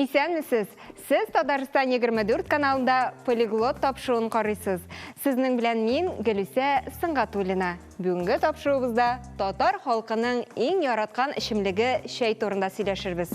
Исәнмесез! Сез Татарстан 24 каналында Полиглот тапшыруын карыйсыз. Сезнең белән мин, Гөлүсә Сөнгатуллина. Бүгенге тапшыруыбызда татар халкының иң яраткан эчемлеге чәй турында сөйләшербез.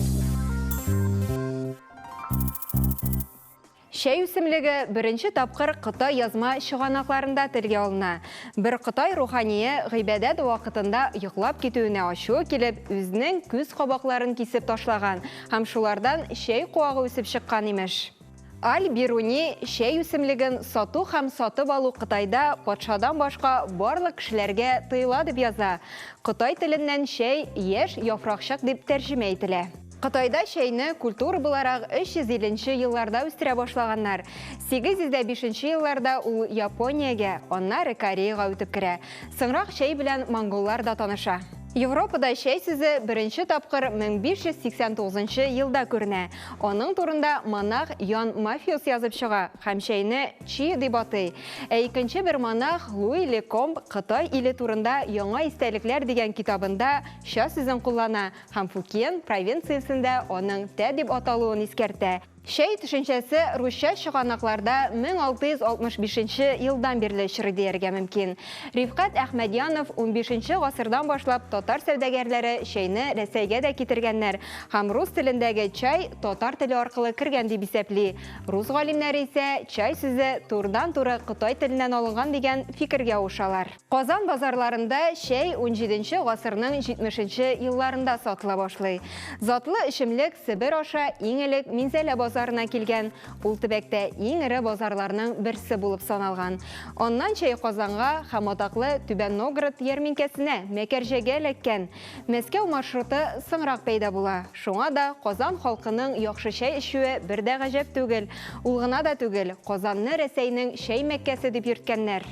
Чәй үсемлеге беренче тапкыр Кытай язма чыганакларында телгә алына. Бер Кытай рухание гыйбадәт вакытында йоклап китүенә ачуы килеп, үзенең күз кабакларын кисеп ташлаган һәм шулардан чәй куагы үсеп чыккан, имеш. Аль-Бируни чәй үсемлеген сату һәм сатып алу Кытайда патшадан башка барлык кешеләргә тыела дип яза. Кытай теленнән чәй яшь яфракчык дип тәрҗемә ителә. Кытайда чәйне культура буларак 350 нче елларда үстерә башлаганнар. 805 нче елларда ул Япониягә, аннары Кореяга үтеп керә. Соңрак чәй белән монголлар да таныша. Европада чәй сүзе беренче тапкыр 1589 нчы елда күренә. Аның турында монах Ян Мафиус язып чыга һәм чәйне чи дип атый. Ә икенче бер монах Луи Лекомб Кытай иле турында яңа истәлекләр дигән китабында ча сүзен куллана Һәм Фукьен провинциясендә аның тә дип аталуын искәртә. Чәй төшенчәсе русча чыганакларда 1665 нче елдан бирле очрый дияргә мөмкин. Рифкать Әхмәдьянов унбишенче гасырдан башлап татар сәүдәгәрләре чәйне Рәсәйгә дә китергәннәр һәм рус телендәге чай татар теле аркылы кергән дип исәпли. Рус галимнәре исә чай сүзе турыдан-туры кытай теленнән алынган дигән фикергә авышалар. Казан базарларында чәй унҗиденче гасырның җитмешенче елларында сатыла башлый. Затлы эчемлек Себер аша иң элек Минзәлә базарына килгән, ул төбәктә иң эре базарларның берсе булып саналган. Аннан чәй Казанга һәм атаклы Түбән Новгород ярминкәсенә, Мәкәрҗәгә эләккән. Мәскәү маршруты соңрак пәйда була. Шуңа да Казан халкының яхшы чәй эчүе бер дә гаҗәп түгел. Ул гына да түгел, Казанны Рәсәйнең чәй мәккәсе дип йөрткәннәр.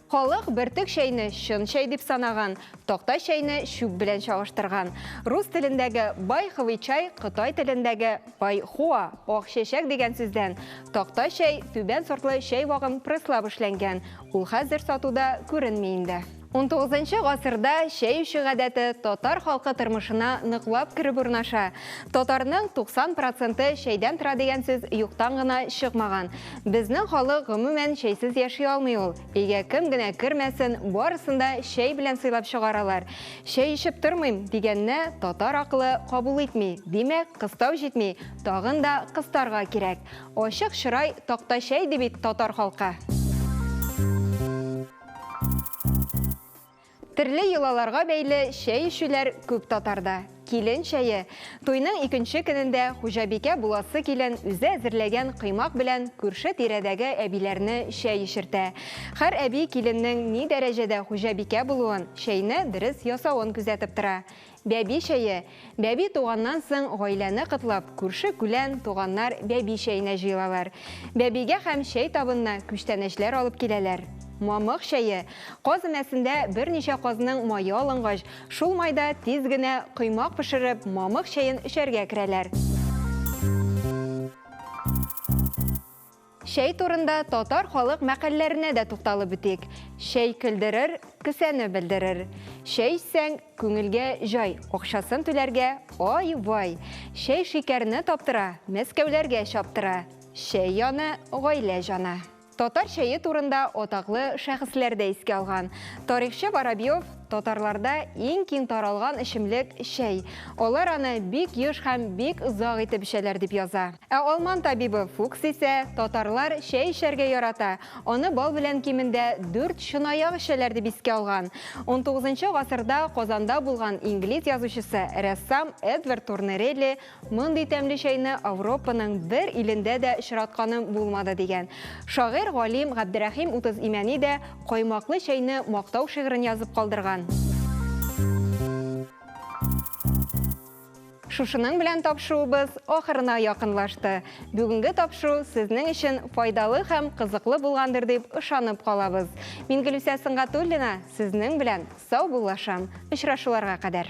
Халык бөртек чәйне чын чәй дип санаган, такта чәйне чүп белән чагыштырган. Рус телендәге байховый чай кытай телендәге байхуа, ак чәчәк дигән сүздән. Такта чәй түбән сортлы чәй вагын пресслап эшләнгән. Ул хәзер сатуда күренми инде. Унтугызынчы гасырда чәй эчү гадәте татар халкы тормышына ныклап кереп урнаша. Татарның 90 проценты чәйдән тора дигән сүз юктан гына чыкмаган. Безнең халык гомумән чәйсез яши алмый ул. Өйгә кем генә кермәсен, барысын да чәй белән сыйлап чыгаралар. Чәй эчеп тормыйм, дигәнне татар акылы кабул итми. Димәк, кыстау җитми, тагын да кыстарга кирәк. Ачык чырай, такта чәй ди бит татар халкы. Төрле йолаларга бәйле чәй эчүләр күп татарда. Килен чәе. Туйның икенче көнендә хуҗабикә буласы килен үзе әзерләгән коймак белән күрше-тирәдәге әбиләрне чәй эчертә. Һәр әби киленнең ни дәрәҗәдә хуҗабикә булуын, чәйне дөрес ясавын күзәтеп тора. Бәби чәе. Бәби туганнан соң гаиләне котлап, күрше-күлән, туганнар бәби чәенә җыелалар. Бәбигә һәм чәй табынына күчтәнәчләр алып киләләр. Мамык чәе. Каз өмәсендә берничә казның мае алынгач, шул майда тиз генә коймак пешереп, мамык чәен эчәргә керәләр. Чәй турында татар халык мәкальләренә дә тукталып үтик. Чәй көлдерер, кесәне белдерер. Чәй эчсәң, күңелгә җай, акчасын түләргә ай-вай. Чәй шикәрне таптыра, Мәскәүләргә чаптыра. Чәй яны, гаилә җаны. Татар чәе турында атаклы шәхесләр дә искә алган. Тарихчы Воробьев, Татарларда иң киң таралган эчемлек, чәй. Алар аны бик еш һәм бик озак итеп эчәләр, дип яза. Ә алман табибы Фукс исә, Татарлар чәй эчәргә ярата, аны бал белән кимендә дүрт чынаяк эчәләр, дип искә алган. Унтугызынчы гасырда Казанда булган инглиз язучысы, рәссам Эдвард Турнерелли Мондый тәмле чәйне Авропаның бер илендә дә очратканым булмады, дигән. Шагыйрь галим Габдерәхим 30 Имәни дә каймаклы чәйне мактау шигырен язып калдырган. Шушының белән тапшыруыбыз ахырына якынлашты. Бүгенге тапшыру сезнең өчен файдалы һәм кызыклы булгандыр дип ышанып калабыз. Мин Гөлүсә Сөнгатуллина сезнең белән саубуллашам. Очрашуларга кадәр.